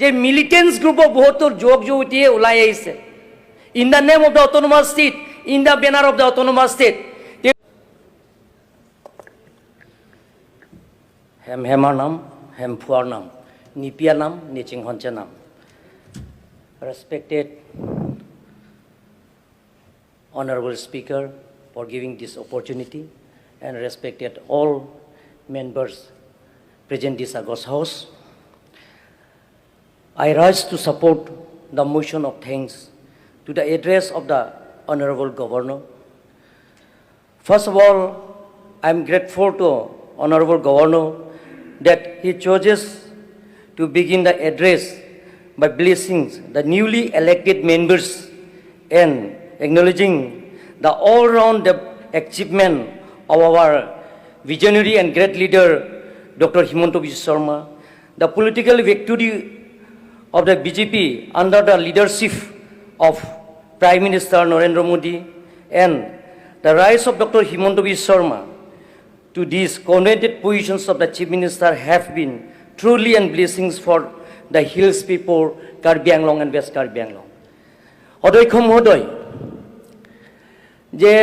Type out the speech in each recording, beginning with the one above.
যে মিলিটেণ্টছ গ্ৰুপৰ বহুতো যুৱক যুৱতীয়ে ওলাই আহিছে in the name of the autonomous state, in the banner of the autonomous state. Hem hammer নাম, হেম ফুৱাৰ নাম, নিপিয়া নাম, নিচিং হঞ্চে নাম। Respected Honorable Speaker for giving this opportunity and respected all members present this august house. I rise to support the motion of thanks to the address of the Honorable Governor. First of all, I am grateful to Honorable Governor that he chooses to begin the address by blessing the newly elected members and acknowledging the all-round achievement of our visionary and great leader, Dr. Himanta Biswa Sarma, the political victory of the BJP under the leadership of Prime Minister Narendra Modi and the rise of Dr. Himanta Biswa Sarma to these coveted positions of the Chief Minister have been truly and blessings for the hills people, Karbi Anglong and West Karbi Anglong. অধ্যক্ষ মহোদয়, যে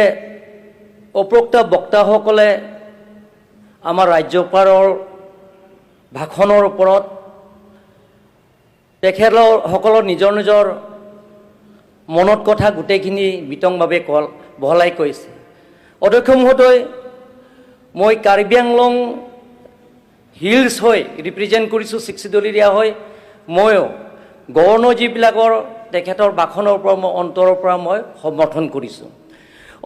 উপৰোক্ত বক্তাসকলে আমাৰ ৰাজ্যপালৰ ভাষণৰ ওপৰত তেখেতসকলৰ নিজৰ নিজৰ মনত কথা গোটেইখিনি বিতংভাৱে কল বহলাই কৈছে। অধ্যক্ষ মহোদয়, মই কাৰ্বি আংলং হিলছ হৈ ৰিপ্ৰেজেণ্ট কৰিছোঁ, ছিক্স এৰিয়া হৈ। ময়ো গভৰ্ণৰ যিবিলাকৰ তেখেতৰ ভাষণৰ ওপৰত মই অন্তৰৰ পৰা মই সমৰ্থন কৰিছোঁ।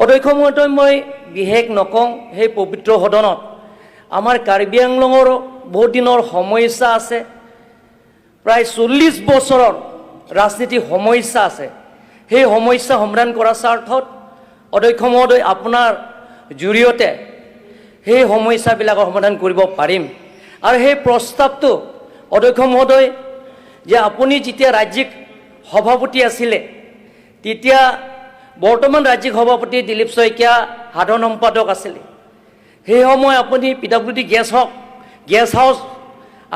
অধ্যক্ষ মহোদয়, মই বিশেষ নকওঁ। সেই পবিত্ৰ সদনত আমাৰ কাৰ্বি আংলঙৰ বহুত দিনৰ সমস্যা আছে, প্ৰায় 40 বছৰৰ ৰাজনীতিক সমস্যা আছে। সেই সমস্যা সমাধান কৰাৰ স্বাৰ্থত, অধ্যক্ষ মহোদয়, আপোনাৰ জৰিয়তে সেই সমস্যাবিলাকৰ সমাধান কৰিব পাৰিম। আৰু সেই প্ৰস্তাৱটো, অধ্যক্ষ মহোদয়, যে আপুনি যেতিয়া ৰাজ্যিক সভাপতি আছিলে, তেতিয়া বৰ্তমান ৰাজ্যিক সভাপতি দিলীপ শইকীয়া সাধাৰণ সম্পাদক আছিলে। সেই সময় আপুনি পি ডাব্লিউ ডি গেষ্ট হওক, গেষ্ট হাউচ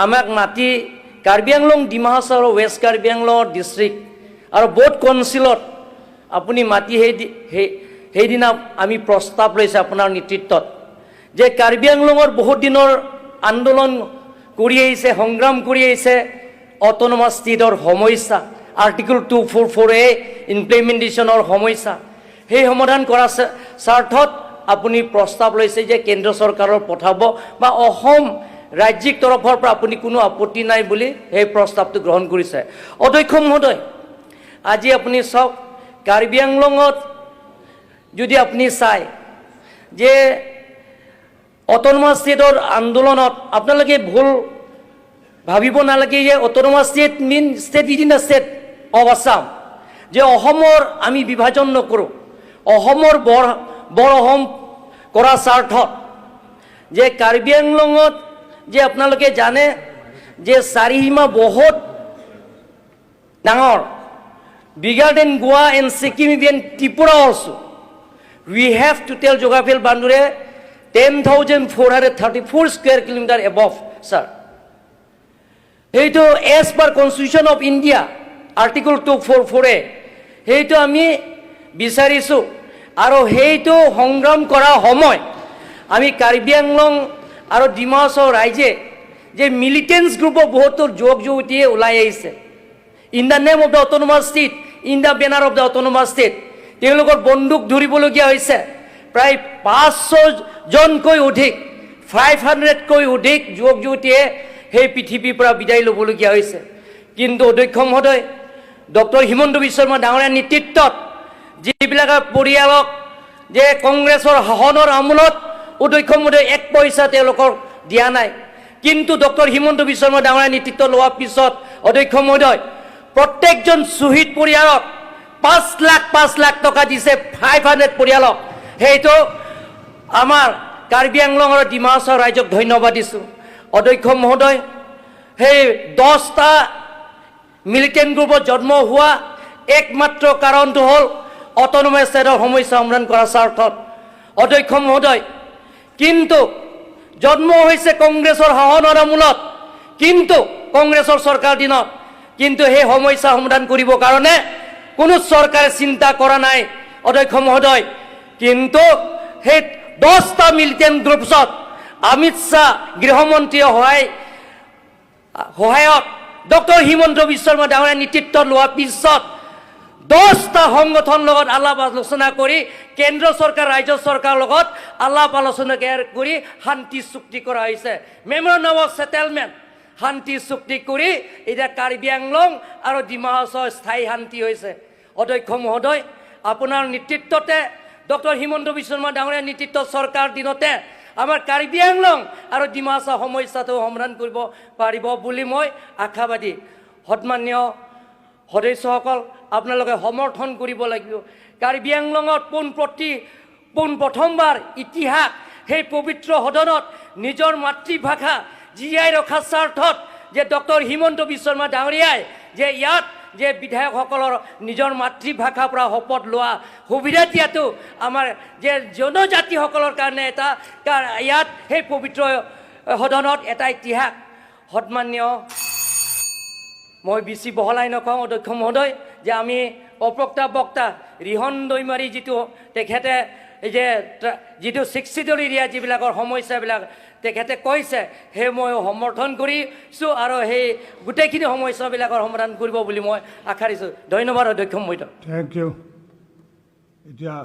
আমাক মাতি কাৰ্বি আংলং, ডিমা হাছাও আৰু ৱেষ্ট কাৰ্বি আংলঙৰ ডিষ্ট্ৰিক্ট আৰু ব'থ কাউন্সিলত আপুনি মাতি সেই সেইদিনা আমি প্ৰস্তাৱ লৈছে আপোনাৰ নেতৃত্বত যে কাৰ্বি আংলঙৰ বহুত দিনৰ আন্দোলন কৰি আহিছে, সংগ্ৰাম কৰি আহিছে, অট'নমাছ ষ্টেটৰ সমস্যা, Article 244A ইমপ্লিমেণ্টেশ্যনৰ সমস্যা, সেই সমাধান কৰাৰ স্বাৰ্থত আপুনি প্ৰস্তাৱ লৈছে যে কেন্দ্ৰ চৰকাৰৰ পঠাব বা অসম ৰাজ্যিক তৰফৰ পৰা আপুনি কোনো আপত্তি নাই বুলি সেই প্ৰস্তাৱটো গ্ৰহণ কৰিছে। অধ্যক্ষ মহোদয়, আজি আপুনি চাওক, কাৰ্বি আংলঙত যদি আপুনি চায় যে অট'নমাছ ষ্টেটৰ আন্দোলনত আপোনালোকে ভুল ভাবিব নালাগে যে autonomous state mean state within the state of Assam, যে অসমৰ আমি বিভাজন নকৰোঁ। অসমৰ বৰ বৰ অসম কৰাৰ স্বাৰ্থত যে কাৰ্বি আংলঙত যে আপোনালোকে জানে যে চাৰিসীমা বহুত ডাঙৰ, bigger than Goa and Sikkim, even Tripura also. We have total geographical boundary 10,434 square kilometer above, sir. সেইটো as per Constitution of India, Article 244A, সেইটো আমি বিচাৰিছোঁ। আৰু সেইটো সংগ্ৰাম কৰা সময় আমি কাৰ্বি আংলং আৰু ডিমা হাছাও ৰাইজে যে মিলিটেণ্টছ গ্ৰুপৰ বহুতো যুৱক যুৱতীয়ে ওলাই আহিছে in the name of the autonomous state, in the banner of the autonomous state, তেওঁলোকৰ বন্দুক ধৰিবলগীয়া হৈছে। প্ৰায় 500 জনকৈ অধিক, 500তকৈ অধিক যুৱক যুৱতীয়ে সেই পৃথিৱীৰ পৰা বিদায় ল'বলগীয়া হৈছে। কিন্তু অধ্যক্ষ মহোদয়, ডক্টৰ হিমন্ত বিশ্ব শৰ্মা ডাঙৰীয়াৰ নেতৃত্বত যিবিলাক পৰিয়ালক যে কংগ্ৰেছৰ শাসনৰ আমোলত, অধ্যক্ষ মহোদয়, এক পইচা তেওঁলোকক দিয়া নাই। কিন্তু ডক্টৰ হিমন্ত বিশ্ব শৰ্মা ডাঙৰীয়াৰ নেতৃত্ব লোৱাৰ পিছত, অধ্যক্ষ মহোদয়, প্ৰত্যেকজন শ্বহীদ পৰিয়ালক 5 লাখ 5 লাখ টকা দিছে, 500 পৰিয়ালক। সেইটো আমাৰ কাৰ্বি আংলং আৰু ডিমা হাছাও ৰাইজক ধন্যবাদ দিছোঁ। অধ্যক্ষ মহোদয়, সেই 10টা মিলিটেণ্ট গ্ৰুপত জন্ম হোৱা একমাত্ৰ কাৰণটো হ'ল অট'নমাছ ষ্টেটৰ সমস্যা সমাধান কৰাৰ স্বাৰ্থত। অধ্যক্ষ মহোদয়, কিন্তু জন্ম হৈছে কংগ্ৰেছৰ শাসনৰ আমোলত, কিন্তু কংগ্ৰেছৰ চৰকাৰ দিনত কিন্তু সেই সমস্যা সমাধান কৰিবৰ কাৰণে কোনো চৰকাৰে চিন্তা কৰা নাই, অধ্যক্ষ মহোদয়। কিন্তু সেই 10টা মিলিটেণ্ট গ্ৰুপছত অমিত শ্বাহ গৃহমন্ত্ৰীয়ে সহায়ত ডক্টৰ হিমন্ত বিশ্ব শৰ্মা ডাঙৰীয়া নেতৃত্ব লোৱাৰ পিছত 10টা সংগঠনৰ লগত আলাপ আলোচনা কৰি, কেন্দ্ৰ চৰকাৰ, ৰাজ্য চৰকাৰৰ লগত আলাপ আলোচনা কৰি শান্তি চুক্তি কৰা হৈছে। মেমৰেণ্ডাম অফ ছেটেলমেণ্ট, শান্তি চুক্তি কৰি এতিয়া কাৰ্বি আংলং আৰু ডিমা হাছাওৰ স্থায়ী শান্তি হৈছে। অধ্যক্ষ মহোদয়, আপোনাৰ নেতৃত্বতে, ডক্টৰ হিমন্ত বিশ্ব শৰ্মা ডাঙৰীয়াৰ নেতৃত্ব চৰকাৰ দিনতে আমাৰ কাৰ্বি আংলং আৰু ডিমা হাছাও সমস্যাটো সমাধান কৰিব পাৰিব বুলি মই আশাবাদী। সন্মানীয় সদস্যসকল, আপোনালোকে সমৰ্থন কৰিব লাগিব। কাৰ্বি আংলঙত পোন প্ৰথমবাৰ ইতিহাস, সেই পবিত্ৰ সদনত নিজৰ মাতৃভাষা জীয়াই ৰখাৰ স্বাৰ্থত যে ডক্টৰ হিমন্ত বিশ্ব শৰ্মা ডাঙৰীয়াই যে ইয়াত যে বিধায়কসকলৰ নিজৰ মাতৃভাষাৰ পৰা শপত লোৱা সুবিধা দিয়াটো আমাৰ যে জনজাতিসকলৰ কাৰণে এটা ইয়াত সেই পবিত্ৰ সদনত এটা ইতিহাস। সন্মানীয়, মই বেছি বহলাই নকওঁ, অধ্যক্ষ মহোদয়, যে আমি অপ্ৰক্তা বক্তা ৰিহন দৈমাৰী যিটো তেখেতে এই যে যিটো ছিক্স চিডিউল এৰিয়া যিবিলাকৰ সমস্যাবিলাক তেখেতে কৈছে, সেই মই সমৰ্থন কৰিছোঁ আৰু সেই গোটেইখিনি সমস্যাবিলাকৰ সমাধান কৰিব বুলি মই আশা দিছোঁ। ধন্যবাদ, অধ্যক্ষ মহোদয়। Thank U. এতিয়া